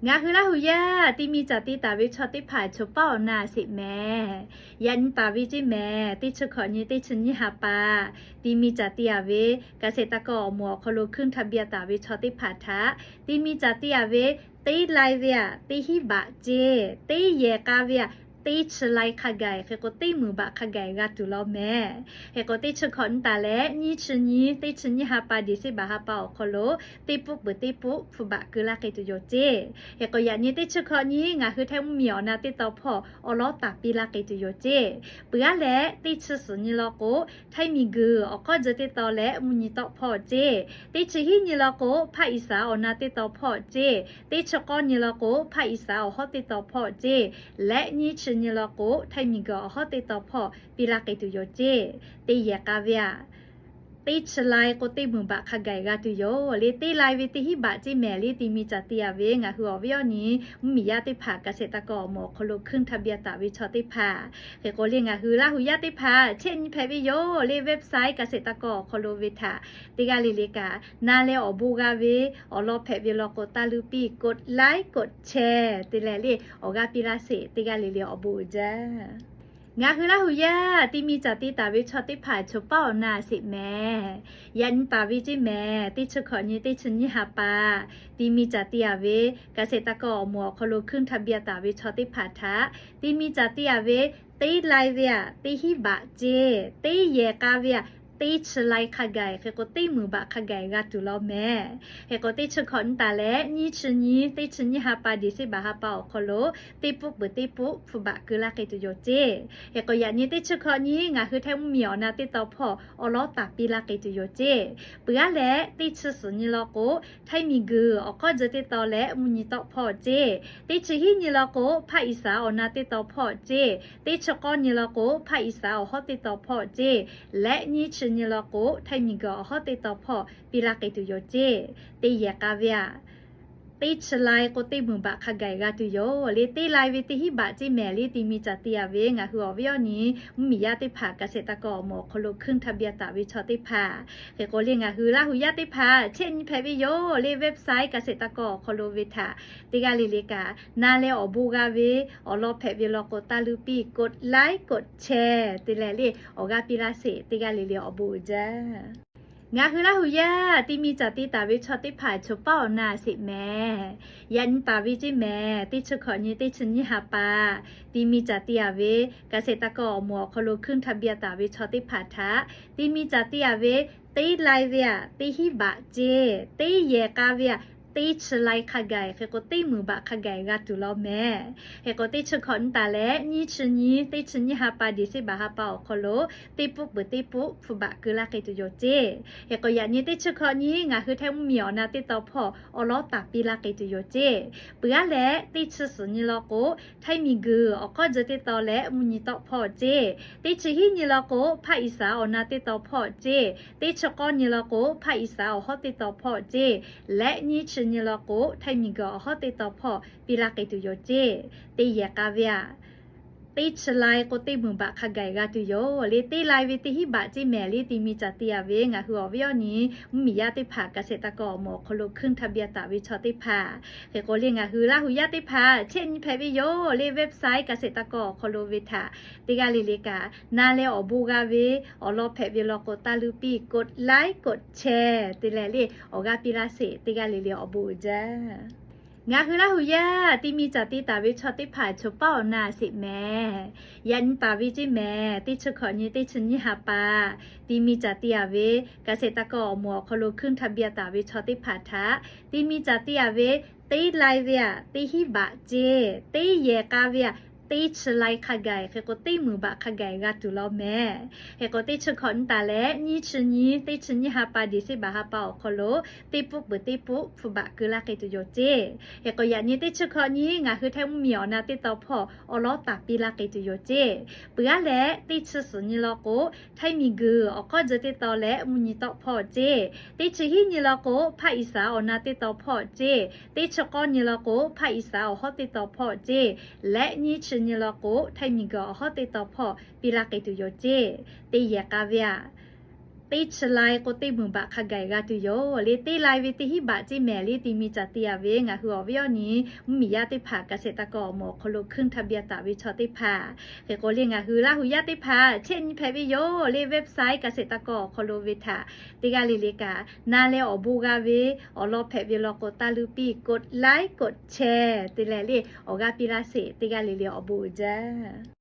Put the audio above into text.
Ngaˬ hui Laˇ hu yaˇ ti mi caˬ te taˍ ve chaw teˇ hpaˍ choˬ paˉ awˬ na sheˍ mehˍ. Yaꞈ nyi taˍ ve ceˇ mehˍ, teˇ chi hkawꞈ nyi teˇ chi nyiˇ ha pa, ti mi caˬ te taˍ ve เกษตรกร awˬ moˍ awˬ hk'aw lo ขึ้นทะเบียน taˍ ve chaw teˇ hpaˍ htaꞈ ti mi caˬ te taˍ ve, teˇ lai ve aꞈ teˇ hinˉ baꞈ ceˇ, teˇ yehˬ k'a ve aꞈ teˇ chi lai hk'a gaiˬ, hk'e k'o teˇ meunˍ baꞈ hk'a gaiˬ g'a tuˬ law mehˍ. Hk'e k'o teˇ chi hkawꞈ nyi taˍ leh nyiˇ chi nyi teˇ chi nyiˇ ha pa December ha pa awˬ hk'aw lo teˇ pawˆ peuˬ teˇ pawˆ hpu baꞈ keu laˇ k'ai tuˬ yoˬ ceˇ. Hk'e k'o yaꞈ nyi teˇ chi hkawꞈ nyi ngaˬ hui Htaiˇ mvuhˇmiˬ awˬ na teˇ taw hpawˇ awˬ lawn taˍ piˇ laˇ k'ai tuˬ yoˬ ceˇ. Peuˬ aˉ leh teˇ chi suhˍ nyi law k'o, Htaiˇ miˬguiˬ awˬ k'awˇ jeh teˇ taw leh mvuhˇ nyi tawˆ hpawˇ ceˇ. Teˇ chi hiˉ nyi law k'o, ภาคอีสาน awˬ na teˇ taw hpawˇ ceˇ. Teˇ chi k'awˇ nyi law k'o, ภาคอีสาน awˬ hawˉ teˇ taw hpawˇ ceˇ. Leh nyiˇ chi nyi law k'o, Htaiˇ miˬguiˬ awˬ hawˉ teˇ taw hpawˇ piˇ laˇ k'ai tuˬ yoˬ ceˇ. Teˇ yehˬ k'a ve aꞈ teˇ chi lai k'o teˇ meunˍ baꞈ hk'a gaiˬ g'a tuˬ yoˬ le. Teˇ lai ve teˇ hinˉ baꞈ ceˇ mehˍ le, ti mi caˬ te taˍ ve ngaˬ hui awˬ viˉ awˬ nyi mvuhˇmiˬ yaˇ teˇ hpaˍ เกษตรกร awˬ moˍ awˬ hk'aw lo ขึ้นทะเบียน taˍ ve chaw teˇ hpaˍ. Hk'e k'o le ngaˬ hui Laˇ hu yaˇ teˇ hpaˍ chehˇ nyi hpehꞈ ve yoˬ le, website เกษตรกร awˬ hk'aw lo ve htaꞈ teˇ g'aˇ le le kaꞈ na leh awˬ bon g'a ve awˬ lawn hpehꞈ ve law k'o, taˇ luˇ piˇ กดไลค์ กดแชร์ te leh le awˬ g'aˇ piˇ laˇ sheˍ. Teˇ g'aˇ le le awˬ bon uiˍ jaˇ. Ngaˬ hui Laˇ hu yaˇ ti mi caˬ te taˍ ve chaw teˇ hpaˍ choˬ paˉ awˬ na sheˍ mehˍ. Yaꞈ nyi taˍ ve ceˇ mehˍ, teˇ chi hkawꞈ nyi teˇ chi nyiˇ ha pa, ti mi caˬ te taˍ ve เกษตรกร awˬ moˍ awˬ hk'aw lo ขึ้นทะเบียน taˍ ve chaw teˇ hpaˍ htaꞈ ti mi caˬ te taˍ ve, teˇ lai ve aꞈ teˇ hinˉ baꞈ ceˇ, teˇ yehˬ k'a ve aꞈ teˇ chi lai hk'a gaiˬ, hk'e k'o teˇ meunˍ baꞈ hk'a gaiˬ g'a tuˬ law mehˍ. Hk'e k'o teˇ chi hkawꞈ nyi taˍ leh nyiˇ chi nyi teˇ chi nyiˇ ha pa December ha pa awˬ hk'aw lo teˇ pawˆ peuˬ teˇ pawˆ hpu baꞈ keu laˇ k'ai tuˬ yoˬ ceˇ. Hk'e k'o yaꞈ nyi teˇ chi hkawꞈ nyi ngaˬ hui Htaiˇ mvuhˇmiˬ awˬ na teˇ taw hpawˇ awˬ lawn taˍ piˇ laˇ k'ai tuˬ yoˬ ceˇ. Peuˬ aˉ leh teˇ chi suhˍ nyi law k'o, Htaiˇ miˬguiˬ awˬ k'awˇ jeh teˇ taw leh mvuhˇ nyi tawˆ hpawˇ ceˇ. Teˇ chi hiˉ nyi law k'o, ภาคอีสาน awˬ na teˇ taw hpawˇ ceˇ. Teˇ chi k'awˇ nyi law k'o, ภาคอีสาน awˬ hawˉ teˇ taw hpawˇ ceˇ. Leh nyiˇ chi nyi law k'o, Htaiˇ miˬguiˬ awˬ hawˉ teˇ taw hpawˇ piˇ laˇ k'ai tuˬ yoˬ ceˇ. Teˇ yehˬ k'a ve aꞈ teˇ chi lai k'o teˇ meunˍ baꞈ hk'a gaiˬ g'a tuˬ yoˬ le. Teˇ lai ve teˇ hinˉ baꞈ ceˇ mehˍ le, ti mi caˬ te taˍ ve ngaˬ hui awˬ viˉ awˬ nyi mvuhˇmiˬ yaˇ teˇ hpaˍ เกษตรกร awˬ moˍ awˬ hk'aw lo ขึ้นทะเบียน taˍ ve chaw teˇ hpaˍ. Hk'e k'o le ngaˬ hui Laˇ hu yaˇ teˇ hpaˍ chehˇ nyi hpehꞈ ve yoˬ le, website เกษตรกร awˬ hk'aw lo ve htaꞈ teˇ g'aˇ le le kaꞈ na leh awˬ bon g'a ve awˬ lawn hpehꞈ ve law k'o, taˇ luˇ piˇ กดไลค์ กดแชร์ te leh le awˬ g'aˇ piˇ laˇ sheˍ. Teˇ g'aˇ le le awˬ bon uiˍ jaˇ. Ngaˬ hui Laˇ hu yaˇ ti mi caˬ te taˍ ve chaw teˇ hpaˍ choˬ paˉ awˬ na sheˍ mehˍ. Yaꞈ nyi taˍ ve ceˇ mehˍ, teˇ chi hkawꞈ nyi teˇ chi nyiˇ ha pa, ti mi caˬ te taˍ ve เกษตรกร awˬ moˍ awˬ hk'aw lo ขึ้นทะเบียน taˍ ve chaw teˇ hpaˍ htaꞈ ti mi caˬ te taˍ ve, teˇ lai ve aꞈ teˇ hinˉ baꞈ ceˇ, teˇ yehˬ k'a ve aꞈ teˇ chi lai hk'a gaiˬ, hk'e k'o teˇ meunˍ baꞈ hk'a gaiˬ g'a tuˬ law mehˍ. Hk'e k'o teˇ chi hkawꞈ nyi taˍ leh nyiˇ chi nyi teˇ chi nyiˇ ha pa December ha pa awˬ hk'aw lo teˇ pawˆ peuˬ teˇ pawˆ hpu baꞈ keu laˇ k'ai tuˬ yoˬ ceˇ. Hk'e k'o yaꞈ nyi teˇ chi hkawꞈ nyi ngaˬ hui Htaiˇ mvuhˇmiˬ awˬ na teˇ taw hpawˇ awˬ lawn taˍ piˇ laˇ k'ai tuˬ yoˬ ceˇ. Peuˬ aˉ leh teˇ chi suhˍ nyi law k'o, Htaiˇ miˬguiˬ awˬ k'awˇ jeh teˇ taw leh mvuhˇ nyi tawˆ hpawˇ ceˇ. Teˇ chi hiˉ nyi law k'o, ภาคอีสาน awˬ na teˇ taw hpawˇ ceˇ. Teˇ chi k'awˇ nyi law k'o, ภาคอีสาน awˬ hawˉ teˇ taw hpawˇ ceˇ. Leh nyiˇ chi nyi law k'o, Htaiˇ miˬguiˬ awˬ hawˉ teˇ taw hpawˇ piˇ laˇ k'ai tuˬ yoˬ ceˇ. Teˇ yehˬ k'a ve aꞈ teˇ chi lai k'o teˇ meunˍ baꞈ hk'a gaiˬ g'a tuˬ yoˬ le. Teˇ lai ve teˇ hinˉ baꞈ ceˇ mehˍ le, ti mi caˬ te taˍ ve ngaˬ hui awˬ viˉ awˬ nyi mvuhˇmiˬ yaˇ teˇ hpaˍ เกษตรกร awˬ moˍ awˬ hk'aw lo ขึ้นทะเบียน taˍ ve chaw teˇ hpaˍ. Hk'e k'o le ngaˬ hui Laˇ hu yaˇ teˇ hpaˍ chehˇ nyi hpehꞈ ve yoˬ le, website เกษตรกร awˬ hk'aw lo ve htaꞈ teˇ g'aˇ le le kaꞈ na leh awˬ bon g'a ve awˬ lawn hpehꞈ ve law k'o, taˇ luˇ piˇ กดไลค์ กดแชร์ te leh le awˬ g'aˇ piˇ laˇ sheˍ. Teˇ g'aˇ le le awˬ bon uiˍ jaˇ. Ngaˬ hui Laˇ hu yaˇ ti mi caˬ te taˍ ve chaw teˇ hpaˍ choˬ paˉ awˬ na sheˍ mehˍ. Yaꞈ nyi taˍ ve ceˇ mehˍ, teˇ chi hkawꞈ nyi teˇ chi nyiˇ ha pa, ti mi caˬ te taˍ ve เกษตรกร awˬ moˍ awˬ hk'aw lo ขึ้นทะเบียน taˍ ve chaw teˇ hpaˍ htaꞈ ti mi caˬ te taˍ ve, teˇ lai ve aꞈ teˇ hinˉ baꞈ ceˇ, teˇ yehˬ k'a ve aꞈ teˇ chi lai hk'a gaiˬ, hk'e k'o teˇ meunˍ baꞈ hk'a gaiˬ g'a tuˬ law mehˍ. Hk'e k'o teˇ chi hkawꞈ nyi taˍ leh nyiˇ chi nyi teˇ chi nyiˇ ha pa December ha pa awˬ hk'aw lo teˇ pawˆ peuˬ teˇ pawˆ hpu baꞈ keu laˇ k'ai tuˬ yoˬ ceˇ. Hk'e k'o yaꞈ nyi teˇ chi hkawꞈ nyi ngaˬ hui Htaiˇ mvuhˇmiˬ awˬ na teˇ taw hpawˇ awˬ lawn taˍ piˇ laˇ k'ai tuˬ yoˬ ceˇ. Peuˬ aˉ leh teˇ chi suhˍ nyi law k'o, Htaiˇ miˬguiˬ awˬ k'awˇ jeh teˇ taw leh mvuhˇ nyi tawˆ hpawˇ ceˇ. Teˇ chi hiˉ nyi law k'o, ภาคอีสาน awˬ na teˇ taw hpawˇ ceˇ. Teˇ chi k'awˇ nyi law k'o, ภาคอีสาน awˬ hawˉ teˇ taw hpawˇ ceˇ. Leh nyiˇ chi nyi law k'o, Htaiˇ miˬguiˬ awˬ hawˉ teˇ taw hpawˇ piˇ laˇ k'ai tuˬ yoˬ ceˇ. Teˇ yehˬ k'a ve aꞈ Teˇ chi lai k'o, teˇ meunˍ baꞈ hk'a gaˬ g'a tuˬ yoˬ le. Teˇ lai ve teˇ hinˉ baꞈ ceˇ mehˍ le, ti mi caˬ te yaꞈ ve ngaˬ hui awˬ viˉ awˬ nyi mvuhˇmiˬ yaˇ teˇ hpaˍ เกษตรกร awˬ moˍ awˬ hk'aw lo ขึ้นทะเบียน taˍ ve chaw teˇ hpaˍ. Hk'e k'o le, ngaˬ hui Laˇ hu yaˇ teˇ hpaˍ chehˇ nyi hpehꞈ ve yoˬ le. Website เกษตรกร awˬ hk'aw lo ve htaꞈ teˇ g'aˇ le le kaꞈ na leh awˬ bon g'a ve awˬ lawn hpehꞈ ve law k'o, taˇ luˇ piˇ กดไลค์ กดแชร์ te leh le awˬ g'aˇ piˇ laˇ sheˍ. Teˇ g'aˇ le le awˬ bon uiˍ jaˇ.